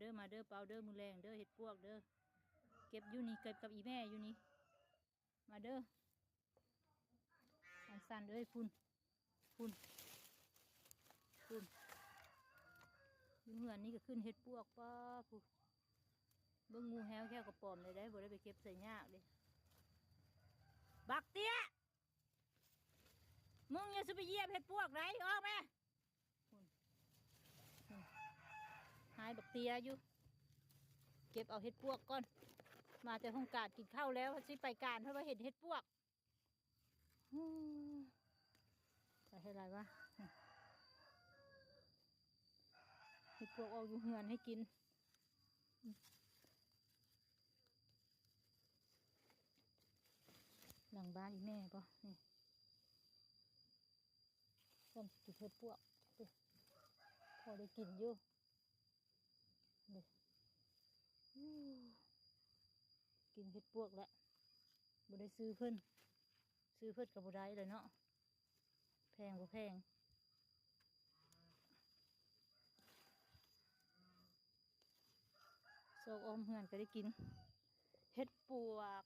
ເດີ ມາເດີ ເປົາເດີ ມື້ແລງເດີ ເຮັດປວກເດີ ເກັບຢູ່ນີ້ ເກັບກັບອີແມ່ຢູ່ນີ້ ມາເດີ ອັນສັນເອີຍ ພຸ້ນ ພຸ້ນ ພຸ້ນ ຢູ່ເຮືອນນີ້ກໍຂຶ້ນເຮັດປວກ ປ້າ ພຸ້ນ ເບິ່ງ ງູແຮ້ວແຂ້ວກະປອມເລີຍເດ້ ບໍ່ໄດ້ໄປເກັບໃສ່ຍາກເດ້ ບັກເຕ້ຍ ມຶງຢ່າຊິໄປຢຽບເຮັດປວກໃດ໋ ອອກມາ ພຸ້ນ ພຸ້ນ ຫາຍບັກເຕ້ຍຢູ່ ເກັບເອົາເຫັດປວກກ່ອນ ມາແຕ່ໂຮງການກິນເຂົ້າແລ້ວ ຊິໄປການ ເພາະວ່າເຫັນເຫັດປວກ ອືມ ໄປເຮັດໄດ້ວະ ເຫັດປວກອອກຢູ່ເຮືອນໃຫ້ກິນ ຫຼັງບ້ານອີແມ່ບໍ່ ນີ້ ສ່ຳຊິກິນເຫັດປວກ ພໍໄດ້ກິນຢູ່ ນີ້ ອື ກິນເຫັດປວກແລ້ວ ບໍ່ໄດ້ຊື້ເພິ່ນ ຊື້ເພິ່ນກໍບໍ່ໄດ້ແລ້ວເນາະ ແພງບໍ່ແພງ ຊອກອ້ອມເຮືອນກໍໄດ້ກິນ ເຫັດປວກ